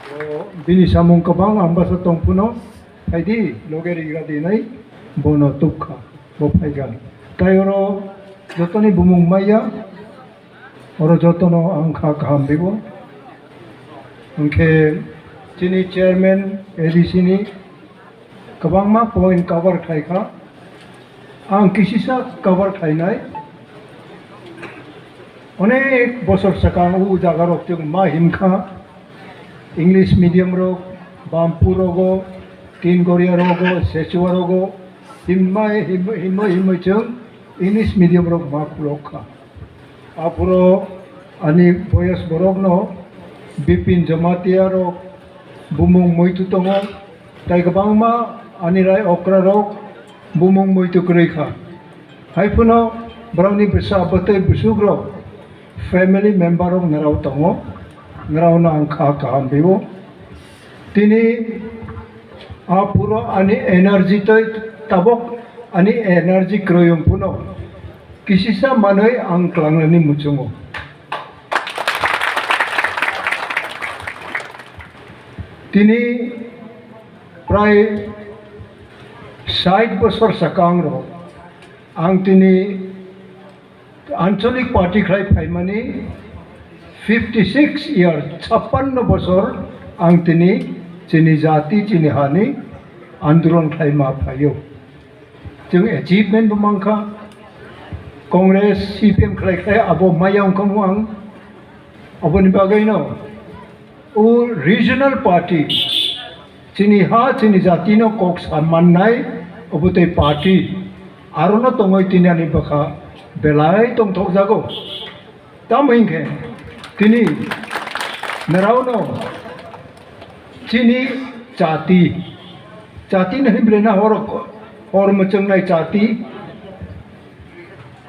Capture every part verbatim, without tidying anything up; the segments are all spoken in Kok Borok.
O, bini samung kwbang ang basa tong phano, phaidi, loge rigra dinai, bono tukha, bo phaikha. Tai oro jotoni bumung maya, oro jotono ang kha kaham bibo. Hwnkhe chini chairman A D C ni kwbangma point cover khlaikha. Ang kisisa cover khlainai. Onek bosor swkang o jaga rok chwng ma himkha, English medium rok, Bampur rogo, Tin Goria rogo, Sechua rogo, himma himma himma himma chwng English medium rok ma khulok kha. Aphuru ani boyos borokno Bipin Jamatia rok bumung muitu tongo, tai kwbangma ani rai okra rok bumung muitu kwrwi kha. Hai phano borokni bwsa bwtwi bwswk rok family member rok nrao tongo, nrao no ang kha kaham bibo. Tini aphuru ani energy tei tabok ani energy kwrwi wng phano kisisa manwi ang klangnani muchungo. Tini prai sait bosor sakang rok ang tini Anchalik party khlai phaimani fifty six year, chappanno bosor ang tini chini jati, chini hani andolon khlai ma phaio. Chwng achievement bo mankha. Congress, C P M khlai khlai abo maya wngkha mo ang. Aboni bagwino o regional party, chini ha, chini jatino kok sa mannai, obo tei party arono tongoi tini ani bwkha belai tongthokjago. Tamo hinkhe tini naraono chini chati, chati no himle na hor, hor mwchwngnai chati,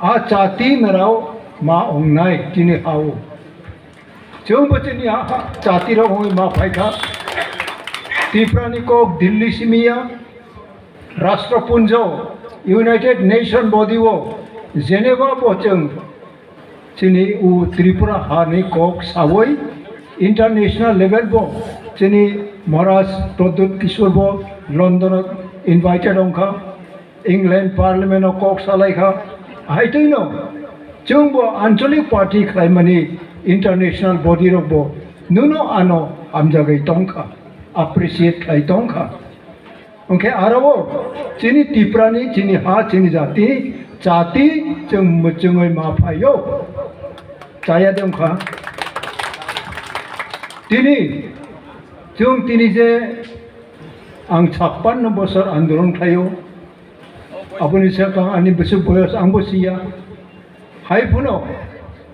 a chati narao ma ongnai chini hao. Chwngbo chini a chati rok wngwi ma phaikha. Tiprani kok Delhi simiya, Rashtrapunjo, United Nation body o Geneva bo chwng chini u Tripura hani kok sawi international level bo chini Maharaj Pradyut Kishore bo London o invited wngkha. England Parliament o kok salai kha, hai twi no chwng bo Anchalik party khlaimani international body rok bo nuno ano hamjagwi tong kha, appreciate khlai tong kha. Hwnkhe aro o chini Tiprani, chini ha, chini jati, chati chwng mwchwngwi ma phaio. Chaya de wngkha. Tini chwng tini je ang chappanno bosor andolon khlaio. Aboni sakang ani bwswk boyos angbo siya. Hai phano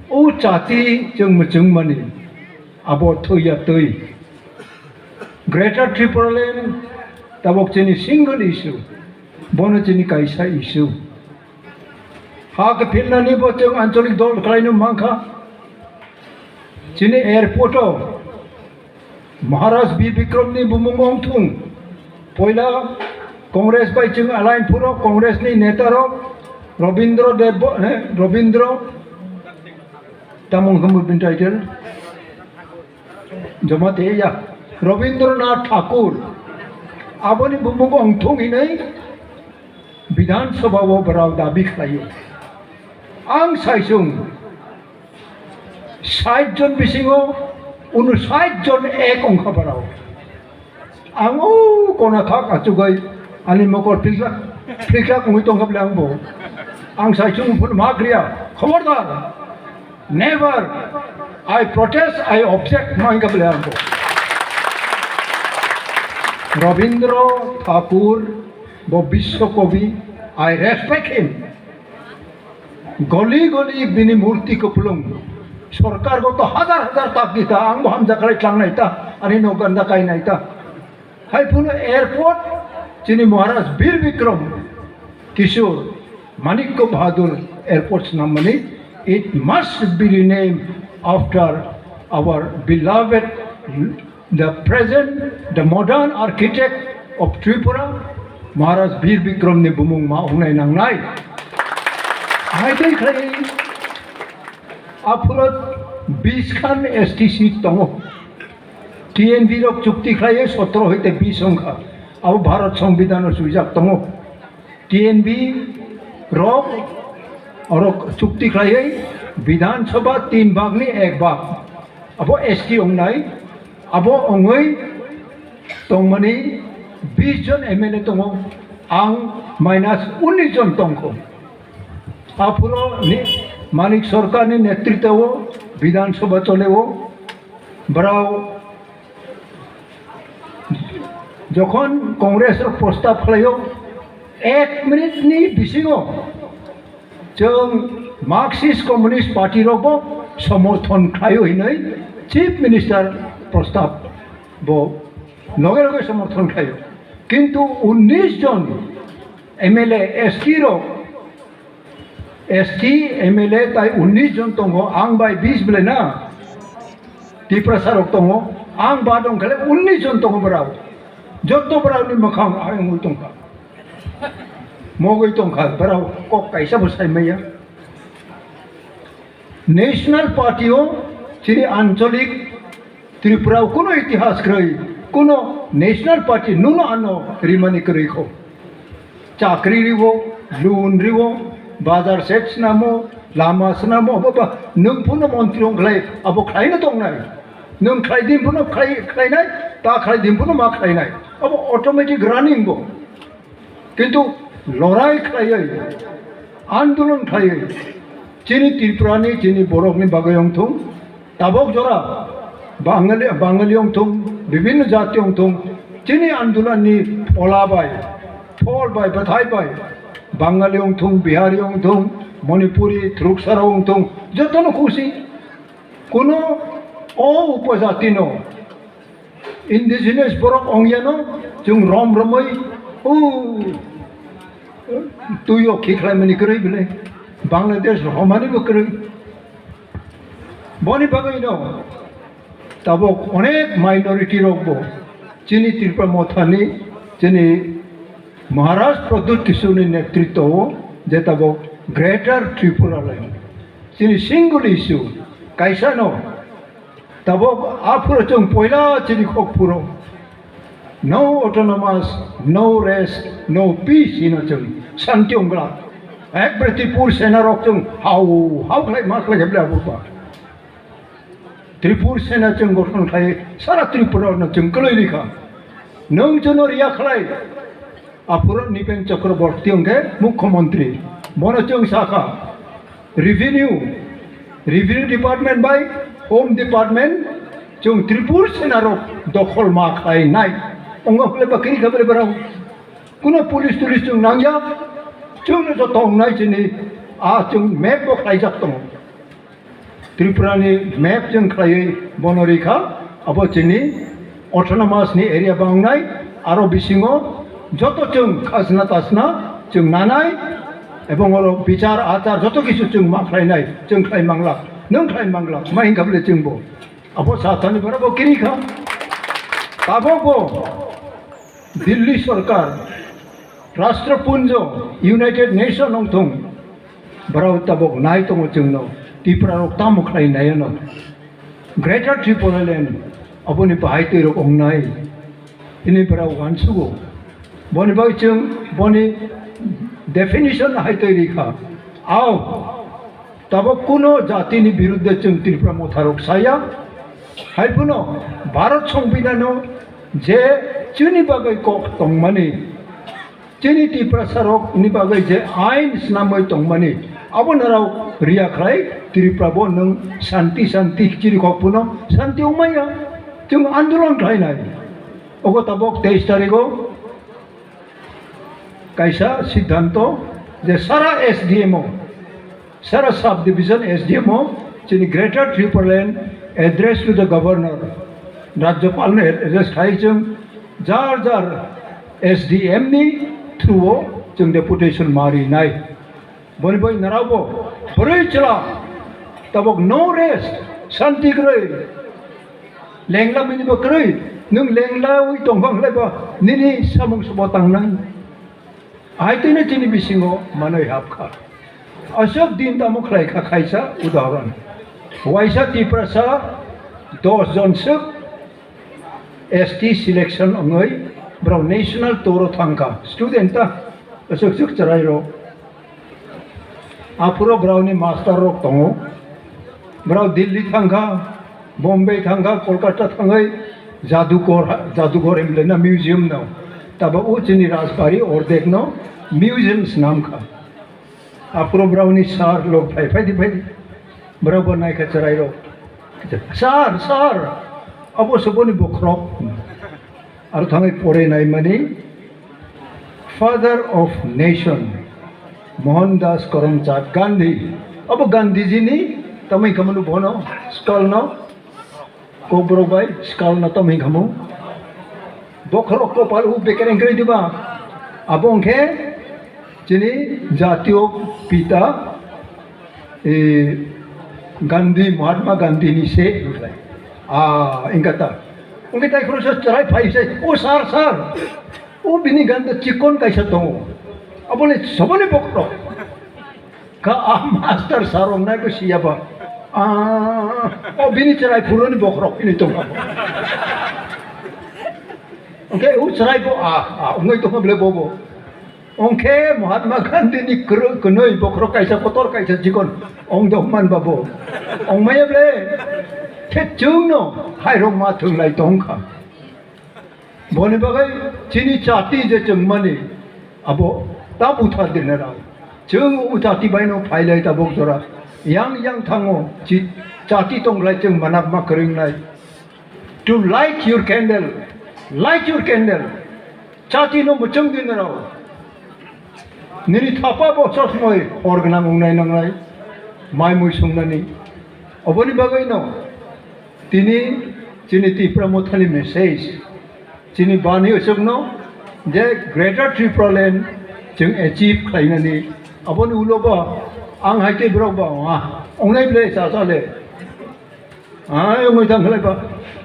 o chati chwng mwchwngmani abo thwiya twi. Greater Tipraland tabok chini single issue, bono chini kaisa issue. Ha khe philnani bo chwng anchalik dol khlaino mankha. Chini airport o Maharaj Bir Bikram ni bumung wng thung. Poila Congress bai chwng align phuro Congress ni neta rok Robindra Dev, eh, Robindra tamung hwnkhe bini title Jamatia, Rabindranath Thakur. Aboni bumung wng thung hinwi Bidhan Sabha o borok dabi khlaio. Ang saisung sait jon bisingo unsait jon ek wngkha borok. Ang o kona thak achugwi ani mokol philklak philklak wngwi tongkha bole ang bo. Ang saisung phun ma kriya, khobordar, never, I protest, I object, ma wngkha bole ang bo. Rabindra Thakur bo Biswa Kabi, I respect him. Goli goli bini murti kupulung. Sorkar go to hajar hajar tak di ta, ang bo hamja khlai tlangnai ta, ani no ganda kainai ta. Hai phano airport, chini Maharaj Bir Bikram Kishore Manikya Bahadur Airport swnam mani, it must be renamed after our beloved, the present, the modern architect of Tripura, Maharaj Bir Bikram ni bumung ma wngnai nangnai. Hai tei khai aphuru bish khan S T C tongo. T N V rok chukti khlaiwi sotro hoite bis wngkha. Abo Bharat Songbidan o swijak tongo. T N V rok orok chukti khlaiwi Bidhan Sabha tin bhagni ek bhag. Abo S T wngnai. Abo wngwi tongmani bis jon M L A tongo. Ang minus unis jon tongkho. Aphuru ni Manik Sarkar ni netritwo o Bidhan Sabha chole o. Brao jokhon Congress rok prostab khlaio, ek minute ni bisingo chwng Marxist Communist Party rok bo somorthon khlaio hinwi Chief Minister prostab bo loge loge somorthon khlaio. Kintu unis jon M L A, S T rok, S T M L A tai unis jon tongo, ang bai bis belai na. Tiprasa rok tongo, ang ba dong khale unis jon tongo borao. Joto borao ni mwkhang ayung ui tongkha. Mogoi tongkha, borao kok kaisa bo sai maya. National Party o chini ancholik Tripura o kuno itihas kwrwi, kuno National Party nuno ano rimani kwrwi kho. Chakri riwo, loan riwo, bazar set snamo, lama snamo, abo ba nwng phano montri wng khlai, abo khlaino tongnai. Nwng khlai din phano khlai, khlainai, ta khlai din phano ma khlainai. Abo automatic running bo. Kintu lorai khlaiwi, andolon khlaiwi, chini Tripurani, chini borokni bagwi wngthung, tabok jora Bangali, Bangali wngthung, bibhinno jati wngthung, chini andolonni phola bai, phol bai, bwthai bai, Bangali wngthung, Bihari wngthung, Manipuri, Thruksara wngthung, jotono khusi. Kuno o upojatino indigenous borok ongyano chwng rom romwi o twi o khiklaimani kwrwi bwle Bangladesh romani bo kwrwi. Boni bagwino tabok onek minority rokbo chini Tripura mothani chini Maharaj Pradyut Kishore ni netritwo o je tabok Greater Tripura Land chini single issue kaisa no. Tabok aphuru chwng poila chini khok phuru. No autonomous, no rest, no peace hino chwng santi wngla. Ekbare Tripur Sena rok chwng hau hau khlai ma khlai khe bla bupa. Tripur Sena chwng gothon khlai sara Tripura no chwng kwlwi rikha. Nwng chwngno riya khlai. Aphuru Nipen Chakraborty wngkhe Mukhyamantri. Bono chwng sakha, Revenue, Revenue Department bai Home Department chwng Tripur Sena rok dokhol ma khlai nai. Wngo hwle ba kiri kha bwle borok. Kuno police tulis chwng nangya, chwngno joto wngnai chini a chwng map bo khlaijak tongo. Tripura ni map chwng khlaiwi bono rikha, abo chini autonomous ni area bangnai, aro bisingo joto chwng khajna tajna chwng nanai, ebong oro bichar achar joto kisu chwng ma khlainai, chwng khlai mangla, nwng khlai mangla, ma hingkha bwle chwngbo. Abo sathani borok bo kiri kha. Tabok bo Delhi sorkar, Rashtrapunjo, United Nation wngthung, borok tabok nai tongo chwngno, Tripura rok tamo khlai nai ano. Greater Tipraland, aboni bahai twi rok wngnai, ini borok uansugo. Boni bai chwng boni definition hai twi rikha. Ao, Tabok kuno jatini birudde chwng Tripura motharok saya. Hai phano Bharat Songbidanno je chini bagwi kok tongmani, chini Tiprasarokni bagwi je ain snamwi tongmani, abo norok riya khlai Tripura bo nwng santi, santi chiri kok phano santi wngmaya. Chwng andolon khlainai. Obo tabok teis tarigo kaisa siddhanto je sara S D M o, sara sub division S D M o chini Greater Tipraland address to the Governor, Rajyapal no address khai chwng jar jar S D M ni through o chwng deputation ma rinai. Boni bai narao bo bwrwi chwla tabok no rest, santi kwrwi. Lengla mini bo kwrwi, nwng lengla wi tongphang khlai ba nini samung subo tangnai. Aitwino chini bisingo manwi hapkha. Aswk din tamo khlai kha khaisa udahoron. Waisa Tiprasa dos jon swk S T selection wngwi borok national tour o thangkha, student ta, aswk swk chwrairok. Aphuru borokni master rok tongo, borok Delhi thangkha, Bombay thangkha, Kolkata thangwi jadukor, jadukor himlai na museum no, tabuk o chini rajbari ordek no museum swnamkha. Aphuru borokni sir rok phai, phaidi, phaidi. Borok bo naikha chwrairok. Sir, sir, abo se boni bokhorok. Aro thangwi pore naimani Father of Nation, Mohandas Karamchand Gandhi. Abo Gandhiji ni tamwi khamano bono, skull no. Kokborok bai skull no tom hing khamu. Bokhorok kopal u beker engkrai diba. Abo hwnkhe chini jatiyo pita, e, Gandhi, Mahatma Gandhi ni se wngkhlai. Ah, ingkata. Wngkhe tai khoroksa chwrai phai se, "O sir, sir, o bini ganda chikon kaisa tongo. Aboni soboni bokhorok." Ka a master sir wngnai bo siya ba. Ah, o bini chwrai phuruni bokhorok ini tongo. Oke, u chwrai bo a, a, wngwi tongo bole bobo. Ongkhe Mahatma Gandhi ni kwrwi, kwnwi bokhorok kaisa kotor kaisa chikon ong dok man ba bo. Ongmaya bole khe chwngno hairok ma thwnglai tongkha. Boni bagwi chini chati je chwngmani abo ta butha dinarok. Chwng o chati baino phailai tabuk jora. Yang yang thango chi-, chati tonglai chwng manakma kwrwngnai. To light your candle, light your candle. Chati no mwchwng dinarok. Nini thapa bo sosmoi hor gwnang wngnai nangnai, mai mui sungnani. Oboni bagwi no tini chini Tipra Mothani message, chini bani osokno je Greater Tipraland chwng achieve khlainani. Aboni ulo bo ang hai tei borok bo wnga, wngnai ble cha cha le. Ai, wngwi thang khlai ba.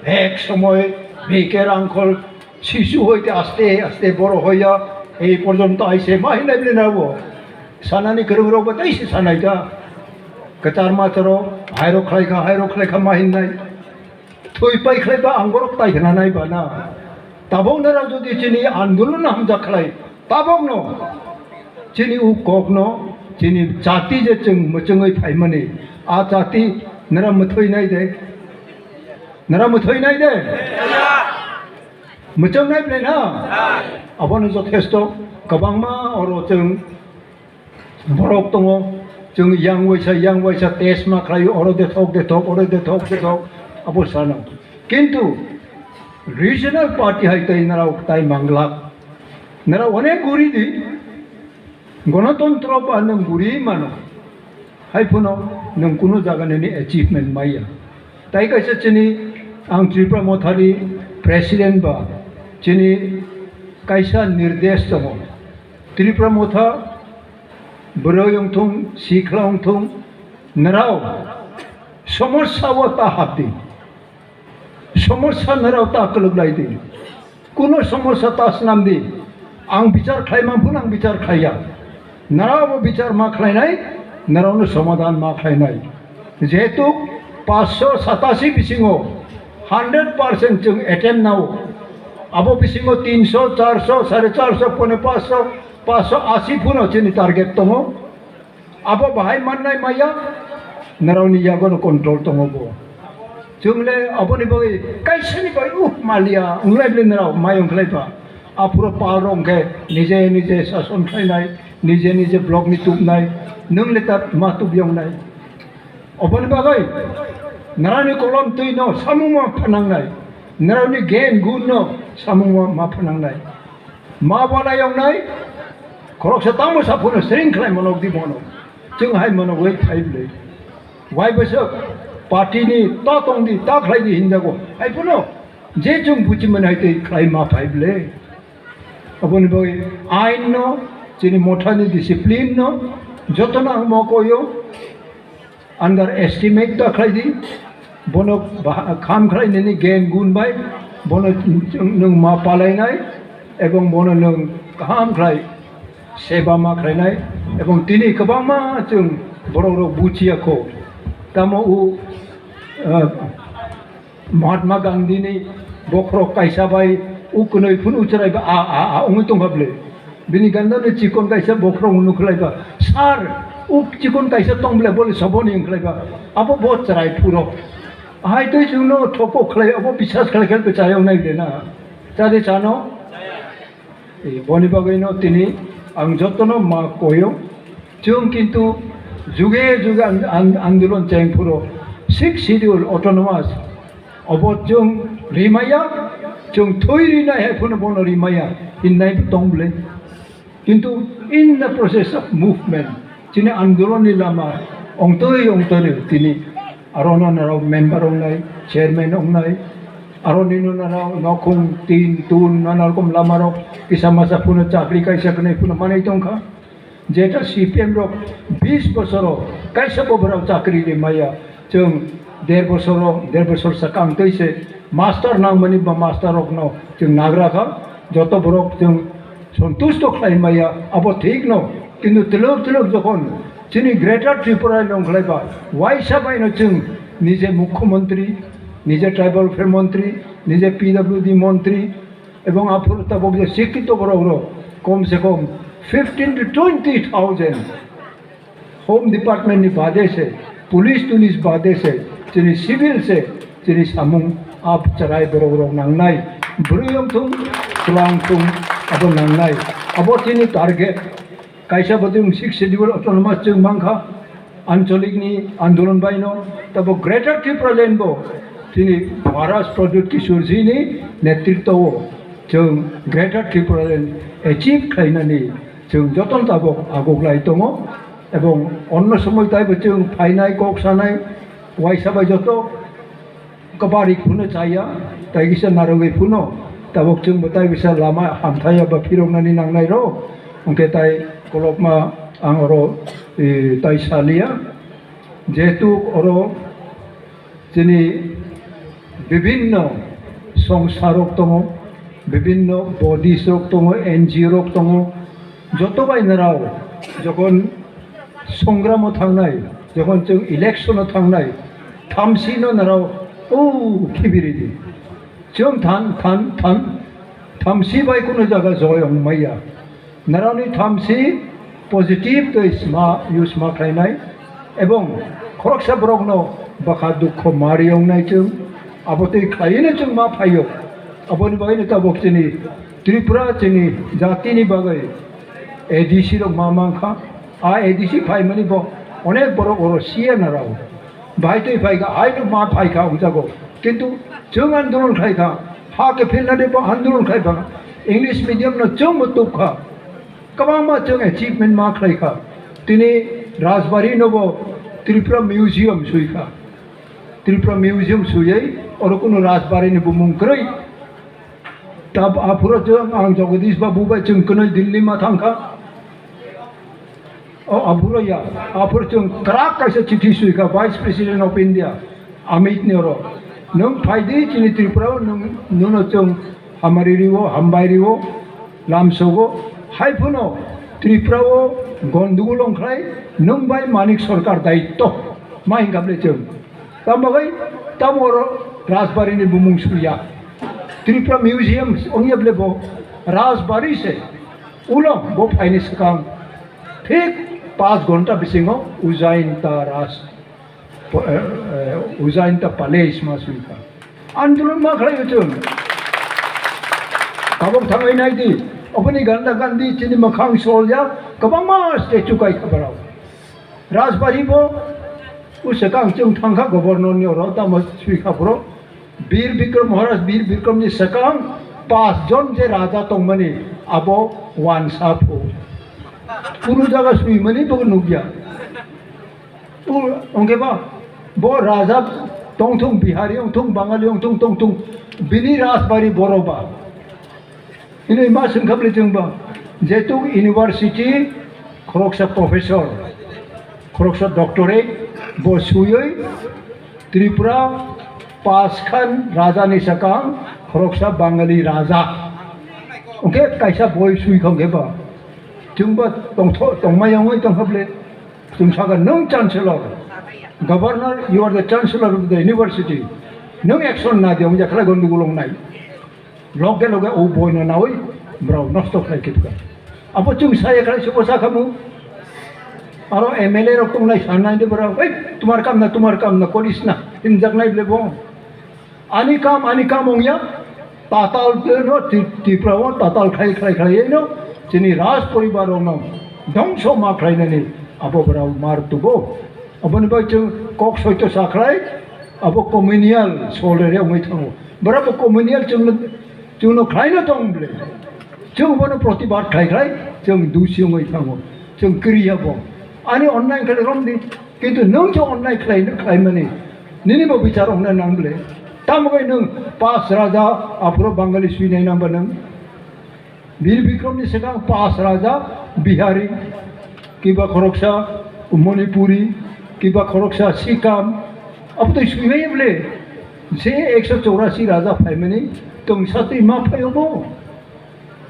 Ek somoy B K Rangkhol sisu hoite aste aste boro hoya, ei porjonto aise ma hinai bini nabo. Sanani kwrwng rok bo tei se sanai ta. Kwchar ma charo, hairok khlai kha, hairok khlai kha ma hinai. Thwi pai khlai ba ang borok tai khna nai ba na. Tabok nara jodi chini andolon hamjak khlai, tabokno chini u kokno chini chati je chwng mwchwngwi phaimani, a chati nara mwthwi nai de, nara mwthwi nai de, mwchwng nai ble na. Abono jothesto kwbangma oro chwng borok tongo, chwng yang waisa, yang waisa test ma khlaio, oro dethok, dethok, oro dethok, dethok, abo sano. Kintu regional party hai tei narao tai manglak. Narao onek guri di, gonotontro ba nwng guri mano. Hai phano nwng kuno jaga nini achievement maya. Tai kaisa chini ang Tripura Mothani president ba chini kaisa nirdesh tongo. Tripura Motha, bwrwi wngthung, sikla wngthung, nrao somosya o ta hapdi. Somosya nrao ta kwlwk laidi. Kuno somosya ta snamdi. Ang bichar khlaimang phano ang bichar khlaiya. Nrao bo bichar ma khlainai, nrao no somadhan ma khlainai. Jehetu paanch sho satasi bisingo hundred percent chwng attempt nao. Abo bisingo tinso, charso, sare charso, pone paanch sho, paanch sho asi phano chini target tongo. Abo bahai mannai maya, nrao ni yago no control tongo bo. Chwng le aboni bagwi kaisa ni bai, uh, maliya, wnglai bwle nrao, mai wng khlai ba. Aphuru pal rok hwnkhe nije nije sason khlainai, nije nije block ni tubnai, nwng le ta ma tubyongnai. Oboni bagwi nrani kolom twi no samung ma phanangnai, nrani gen gun no samung ma, ma phanangnai. Ma bala yongnai, khoroksa tamo saphano sering khlai manok di bono. Chwng hai manok wai phai bwle. Wai bwswk party ni ta tong di, ta khlai di hinjago. Hai phano je chwng buchi manai tei khlai ma phai bwle. Oboni bagwi ain no, chini mothani discipline no, jotono ang mo koyo. Underestimate ta khlai di, bono baha-, kham khlai nini gen gun bai, bono nwng ma palainai, ebong bono nwng kaham khlai seba ma khlainai, ebong tini kwbangma chwng borok rok buchiya kho. Tamo u, ah, Mahatma Gandhi ni Bokhorok kaisa bai u kwnwi phun u chwrai ba a a a wngwi tongkha bwle. Bini ganda ni chikon kaisa bokhorok nukhlai ba, "Sir, u chikon kaisa tong bwle, bole soboni," wngkhlai ba. Abo bo chwrai phuro. Ahai twi chwngno thopok khlai, abo bisas khlai khe bwchayok nai bwle na. Chade chano? Eh, boni bagwino tini ang jotono ma koyo. Chwng kintu juge juge an-, an-, andolon cheng phuro Sixth Schedule autonomous obo chwng rimaya, chwng thwi rinai hai phano bono rimaya hinnai tong bwle. Kintu in the process of movement, chini andolonni lama ongtwi ongtwi tini aro no narok member ongnai, chairman ongnai, aro nino narok nokhung tin tun nana rokom lama rok kisa masa phano chakri kaisa kwnwi phano manwi tongkha. Jeta C P M rok bis bosoro kaisa bo borok chakri rimaya, chwng der bosoro, der bosor sakang twi se master nangmani ba master rokno chwng nagra kha, joto borok chwng sontusto khlai maya, abo thik no. Kintu twlwk twlwk jokhon chini Greater Tripura ni wngkhlai ba, waisa bai no chwng nije mukhyamantri, nije tribal welfare mantri, nije P W D mantri, ebong aphuru tabok je sikkhito borok rok kom se kom fifteen to twenty thousand Home Department ni bade se, police tulis bade se, chini civil se, chini samung ap chwrai borok rok nangnai. Bwrwi wng thung, chwla wng thung, abo nangnai. Abo chini target. Kaisa bo chwng Sixth Schedule autonomous chwng mankha, ancholik ni andolon bai no, tabo Greater Tripura Land bo chini Maharaj Pradyut Kishore ji ni netritwo o chwng Greater Tripura Land achieve khlainani chwng jotono tabok agoklai tongo, ebong onno somoi taibo chwng phainai, kok sanai, waisa bai joto kwbari phano chaya, tai kisa narwgwi phano tabok chwngbo tai bisa lama hamthaya ba phiroknani nangnai rok, hwnkhe tai kolokma ang oro, eh, tai saliya, jehetu oro chini bibinno songsa rok tongo, bibinno bodies rok tongo, N G O rok tongo, joto bai narao jokhon songramo thangnai, jokhon chwng election-o thangnai, thamsino narao o khibiridi. Chwng than, than, than, thamsi bai kuno jaga joy wng maya. Narani thamsi positive tei sma use ma khlainai, ebong khoroksa borokno bwkha dukho ma riyongnai chwng, abo tei khlaino chwng ma phaio. Aboni bagwino tabok chini Tripura chini jatini bagwi A D C rok ma mankha. A A D C phaimani bo onek borok oro C N rao. Bahai twi phaikha, haino ma phaikha wngjago. Kintu chwng andolon khlaikha, ha khe philnani bo andolon khlaipha. English medium no chwngbo tubkha. Kwbangma chwng achievement ma khlaikha. Tini Rajbari no bo Tripura Museum suikha. Tripura Museum suyai oro kunu Rajbari ni bumung kwrwi. Tab aphuru chwng ang Jagadish Babu bai chwng kwnwi Delhi ma thangkha. O aphuru ya, aphuru chwng kwrak kaisa chithi suikha Vice President of India, Amit ni oro. Nwng phaidi chini Tripura o, nwng, nwngno chwng hamari rio, hambai rio, lamsogo. Hai phano Tripura o gondogol wngkhlai, nwng bai Manik Sarkar daitto ma hinkha bwle chwng. Tamo bai tamo oro Rajbari ni bumung suya. Tripura Museum ongya bwle bo Rajbari se. Ulo bo phaini swkang thik panch ghonta bisingo Ujjain ta Raj, eh, eh, Ujjain ta Palace ma suikha. Andolon ma khlai chwng. Tabok thangwi naidi, oboni ganda gandi chini mwkhang solya, kwbangma statue kai khabarao. Rajbari bo u swkang chwng thangkha governor ni oro, tamo swikha phuru. Bir Bikram, Maharaj Bir Bikram ni swkang pas jon je raja tongmani abo wansa phu. Kunu jaga swimani bo nukya. U, ongke ba, bo raja tongthung, Bihari ongthung, Bangali ongthung, tongthung, bini rajbari boro ba. Hwnwi ma swngkha bwle chwng ba, jehetu university khoroksa professor, khoroksa doctorate bo swiwi Tripura pass khan raja ni sakang khoroksa Bangali raja. Hwnkhe kaisa boi swi kha hwnkhe ba chwng ba tongtho-, tongmaya wngwi tongkha bwle. Chwng sakha, "Nwng Chancellor, Governor, you are the Chancellor of the University." Nwng action na di, wngya khlai gondogol wngnai. Loge loge o boino nawi borok nosto khlai khe phuka. Abo chwng saya khlai se bwsa khamu. Aro M L A rok tongnai sanai de borok, "Ei, tumar kam na, tumar kam na, koris na," hinjaknai ble bo. Ani kam, ani kam wngya. Tatal no Tri-, Tripura o tatal khlai, khlai, khlai no chini raj poribar rok no dongso ma khlainani abo borok mar tubo. Aboni bai chwng kok soito sa khlai, abo communal solrere wngwi thango. Borok bo communal chwngno, chwngno khlaino tong ble. Chwng bono protibad khlai khlai, chwng dusi wngwi thango. Chwng kwrwi ya bo. Ani online khlai romdi, kintu nwng je online khlai, khlaimani, nini bo bichar wngna nang ble. Tamo bai nwng pas raja aphuru Bangali swinai nang ba nwng? Bir Bikramni swkang pas raja Bihari, kiba khoroksa Manipuri, kiba khoroksa Sikam, abo tei swimai ble. Je ekso chorasi raja phaimani tongsa twi ma phaio bo.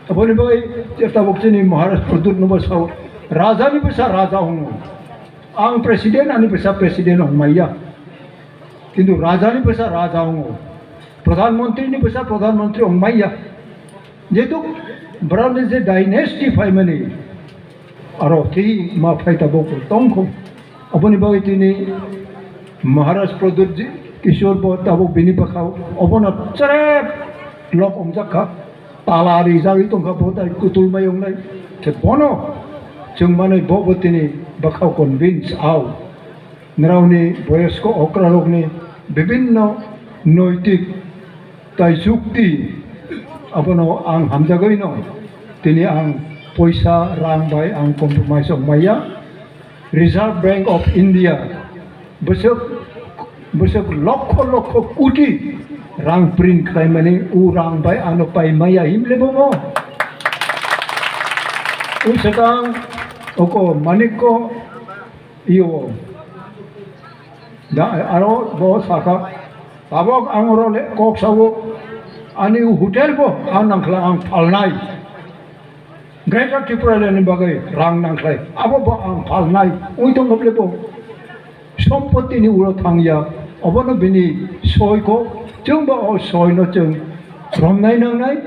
Aboni bagwi je tabuk chini Maharaj Pradyut no bo sao, rajani bwsa raja hwngo. Ang president, ani bwsa president hwnmaiya. Kintu rajani bwsa raja wngo, pradhan mantri ni bwsa pradhan mantri wngmaiya. Jehetu borokni je dynasty phaimani, aro thwi ma phai tabuk tongkho. Aboni bagwi tini Maharaj Pradyut Kishore bo tabuk bini bwkhao obono cherep lok wngjak kha. Tala rijagwi tongkha, bo tai kutul mai wngnai. Khe bono chwng manwi bo bo tini bwkhao convince ao. Nrao ni boyosko okra rok ni bibinno noitik tai chukti, abono ang hamjagwi no, tini ang poisa rang bai ang compromise wng maya. Reserve Bank of India bwswk, bwswk lokho lokho koti rang print khlaimani, o rang bai ano pai maya himle bo mo. O swkang oko manikko iyo. Da, aro bo saka, tabok ang oro le kok sao, ani hotel bo ang nangkla ang phalnai. Greater Tipraland ni bagwi rang nangkhlai, abo bo ang phalnai. Ui tong le bo. Sompoti ni ulo thangya, obono bini soi ko, chwng bo o soi no chwng romnai nangnai,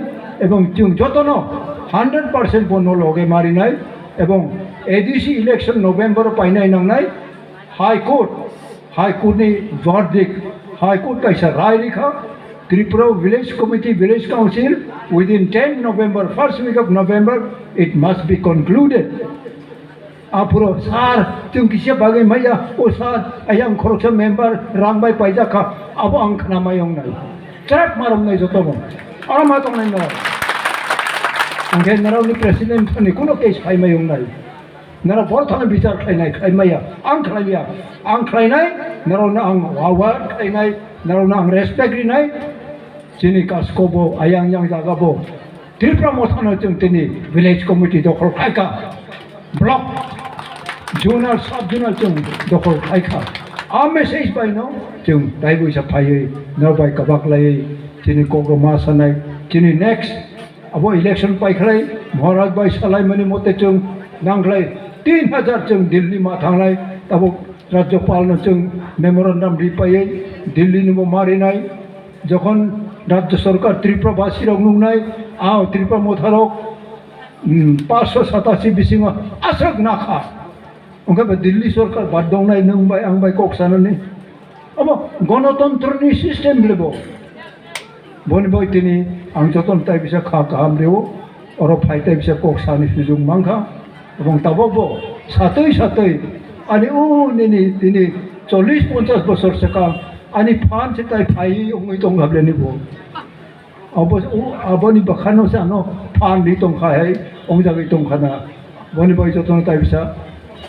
ebong chwng jotono hundred percent bono loge marinai, ebong A D C election November o painai nangnai. High Court, High Court ni verdict, High Court kaisa rai rikha, Tripura Village Committee, Village Council, within ten November, first week of November, it must be concluded. Aphuru, "Sir, chwng kisa bagwi maya, o sir, ayang khoroksa member rang bai paijak kha, abo ang khna mai wngnai." Trap marom nai joto bo. Aro ma tong nai no. Angkhe narao ni president ni kuno case phai mai wngnai. Narao bor thani bichar khlainai, khlai maya. Ang khlai ya. Ang khlainai, narao no ang award khlainai, narao no ang respect rinai. Chini kasko bo, ayang yang jaga bo. Tripura Motha no chwng tini village committee dokhol khlaikha, block, zonal, sub zonal chwng dokhol khlaikha. A message bai no chwng taibo isa phaiwi no bai kabak laiwi chini kok rok ma sanai, chini next abo election paikhlai Maharaj bai salaimani mote chwng nangkhlai tin hajar chwng Delhi ma thanglai, tabuk Rajyapal no chwng memorandum ripaiwi Delhi ni bo ma rinai. Jokhon Rajya Sorkar Tripura basi rok nuknai, ah, Tripura Motha rok, hmm, paanch sho satasi bisingo aswk nakha. Wngkha ba Delhi Sorkar bad dongnai nwng bai ang bai kok sanani. Abo Gonotantrani system le bo. Boni bai tini ang jotono tai bisa kha kaham reo. Oro phai tai bisa kok sani sujung mankha. Ebong tabok bo satwi satwi ani o nini tini chollish ponchash bosor swkang ani phan se tai phai wngwi tong hableni bo. Abo, o, aboni bwkhano se ano phan ri tongkha hai, ongjagwi tongkha na. Boni bai jotono tai bisa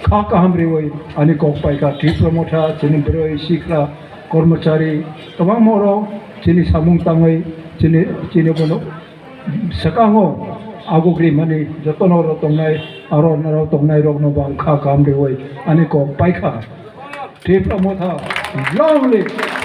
kha kaham riwi ani kok paikha Tripura Motha, chini bwrwi, sikla, kormochari, kwbangma oro chini samung tangwi chini, chini bono swkango agugri mani jotono oro tongnai, aro naro tongnai rokno bo ang kha kaham riwi ani kok paikha. Tripura Motha, long live!